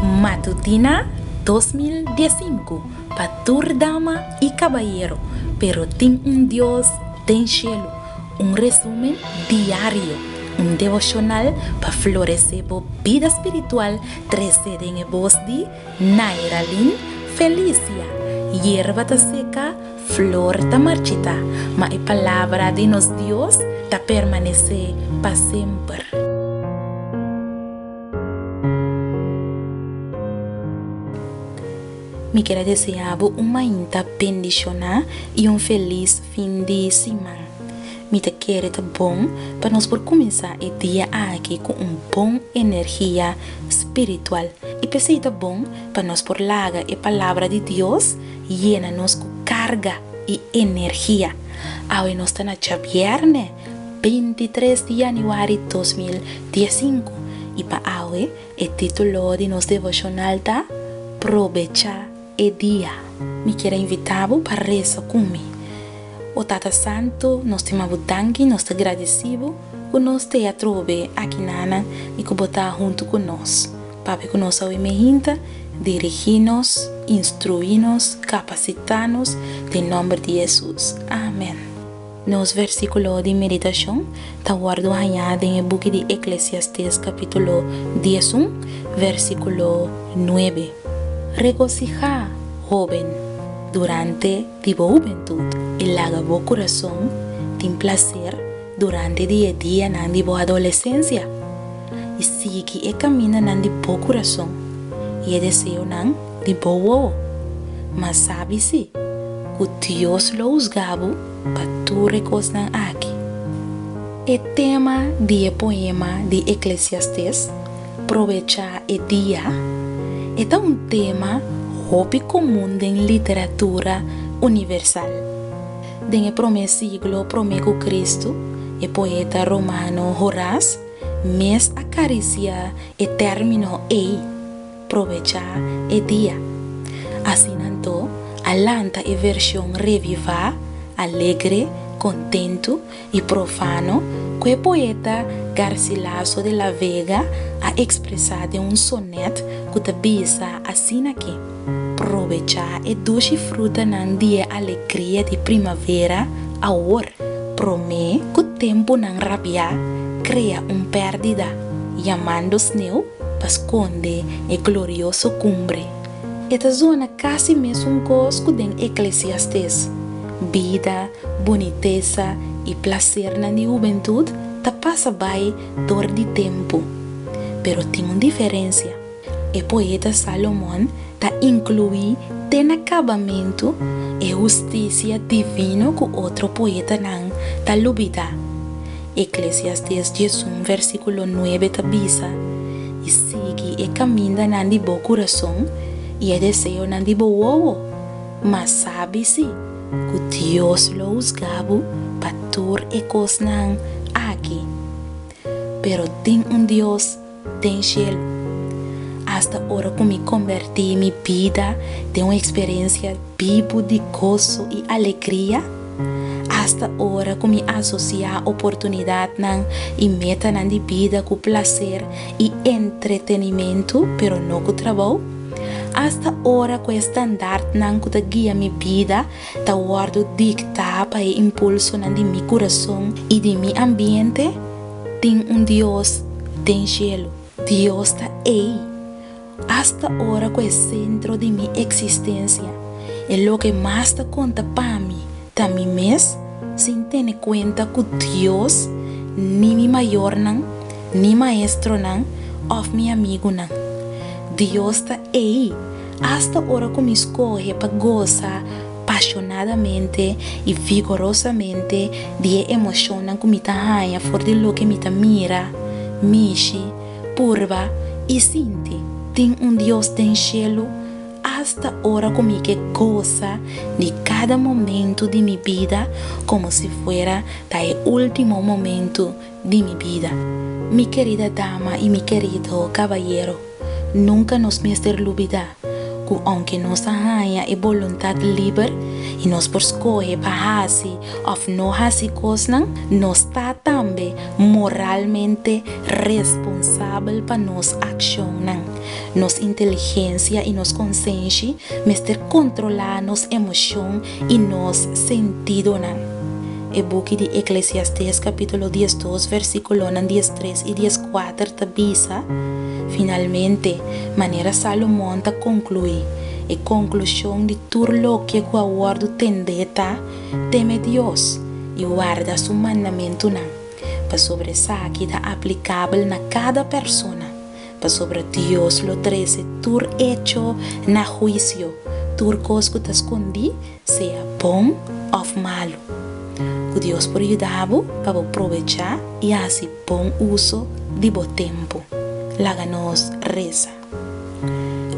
Matutina 2015 pa tur dama i kabayero, pero tin un Dios den shelu. Un resumen diario, un devoshonal pa floresé bo bida spiritual trese den e bos di Nairalyn Felicia. Yerba ta seka, flor ta marchitá, ma e palabra di nos Dios ta permanesé pa semper. Mi kier a desea bo un mainta bendishoná i un felis fin di siman. Mi ta kere ta bon pa nos por kuminsá e dia aki ku un bon energia spiritual. I p'esei ta bon pa nos por laga e Palabra di Dios yena nos ku karga i energia. Awe nos ta na djabièrnè, 23 di yanüari 2015, i pa awe e título di nos devoshonal ta Probechá e Dia. Mi kier a invitá bo pa resa ku mi. O Tata Santu, nos ta yama bo danki, nos ta gradisí bo ku nos t'ei atrobe akinanan i ku bo ta huntu ku nos. Papia ku nos awe mehinta, dirigí nos, instruí nos, kapasitá nos, den nòmber di Hesus. Amèn. Nos versíkulo di meditashon ta wòrdu hañá den e buki di Eklesiastés kapítulo 11, versíkulo 9. Regosihá, hóben, durante di bo hubentut, i laga bo kurason tin plaser durante di e dianan di bo adolesensia, i sigui e kamindanan di bo kurason i e deseonan di bo wowo. Ma sabi si, ku Dios lo husga bo pa tur e kosnan aki. E tema di e poema di Eklesiastes, Probechá e dia, e ta un tema hopi komun den literatura universal. Den e promé siglo promé ku Kristu, e poeta romano Horace mes a karisiá e término ei, Probechá e dia. Asina anto, a lanta e vershon revivá, alegre, kontentu i profano ku e poeta Garcilaso de la Vega a ekspresá den un sonèt ku ta bisa asin'aki, Probechá e dushi frutanan di e alegria di primavera awor, promé ku tempunan rabiá krea un pèrdida, yamando sneu pa skonde e glorioso kumbre. E ta zona kasi mesun kos ku den Eklesiastes. Bida, bunitesa i plasernan di hubentut ta pasa bai dor di tempu. Pero tin un diferensia. E poeta Salomon ta inkluí te na kabamentu e hustisia divino ku otro poetanan ta lubidá. Eklesiastes 11 versíkulo 9 ta bisa, I sigui e kamindanan di bo kurason i e deseonan di bo wowo, ma sabi si ku Dios lo husga bo pa tur e kosnan aki. Pero tin un Dios den shelu. Asta ora ku mi kombertí mi bida den un eksperensia bibu di goso i alegria, asta ora ku mi asosiá oportunidatnan i metanan di bida ku plaser i entretenimentu pero no ku trabou, asta ora ku e standartnan ku ta guia mi bida ta wòrdu diktá pa e impulsonan di mi kurason i di mi ambiente, Tin un Dios den shelu. Dios ta ei. Asta ora ku e sentro di mi eksistensia, e loke mas ta konta pa mi, ta mi mes, sin tene kuenta ku Dios, ni mi mayornan, ni maestronan òf mi amigunan. Dios ta ei. Asta ora ku mi skohe pa gosa pashonadamente i vigorosamente di e emoshonnan ku mi ta haña for di loke mi ta mira, mishi, purba i sinti. Tin un Dios den shelu asta ora ku mi ke gosa di kada momentu di mi bida komo si fuera ta e último momentu di mi bida. Mi kerida dama i mi kerido kabayero. Nunka nos mester lubidá ku ounke nos a haña e boluntat liber i nos por skohe pa hasi òf no hasi kosnan, nos ta tambe. tambe moralmente responsabel pa nos akshonnan. Nos inteligensia i nos konsenshi mester kontrolá nos emoshon i nos sentidonan. E buki di Eklesiastés kapítulo diesdos versíkulonan diestres i dieskuater ta bisa, Finalmente, manera Salomon ta konkluí, e konklushon di tur loke ku a wòrdu tendé ta, Teme Dios i warda su mandamentunan, pasobra esaki ta aplikabel na kada persona, pasobra Dios lo trese tur echo na huisio, tur kos ku ta skondí, sea bon òf malu. Ku Dios por yuda bo pa bo probechá i hasi bon uso di bo tempu. Laga nos resa.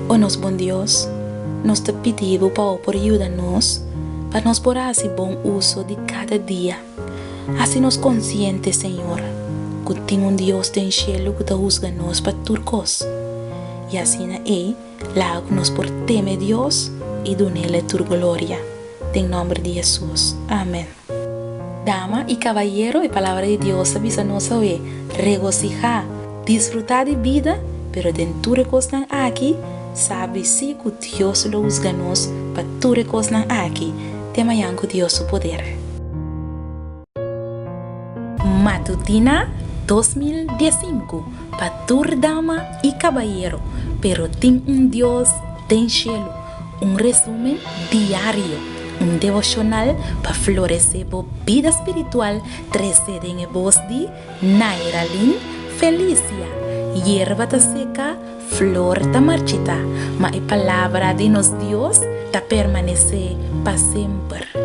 O nos bon Dios, nos ta pidi bo pa bo por yuda nos pa nos por hasi bon uso di kada dia. Hasi nos konsiente, Señor, ku tin un Dios den shelu ku ta husga nos pa tur kos. I asina ei, laga ku nos por teme Dios i dun'El e tur gloria. Den nòmber di Hesus. Amen. Dama i kabayero, e Palabra di Dios ta bisa nos awe, Regosihá, disfrutá di bida, pero den tur e kosnan aki, sabi sí ku Dios lo husga nos pa tur e kosnan aki. Te mañan ku Dios su poder. Matutina 2015 pa tur dama i kabayero, pero tin un Dios den shelu. Un resumen diario, un devoshonal pa floresé bo bida spiritual trese den e bos di Nairalyn Felicia. Yerba ta seka, flor ta marchitá, ma e palabra di nos Dios ta permanesé pa semper.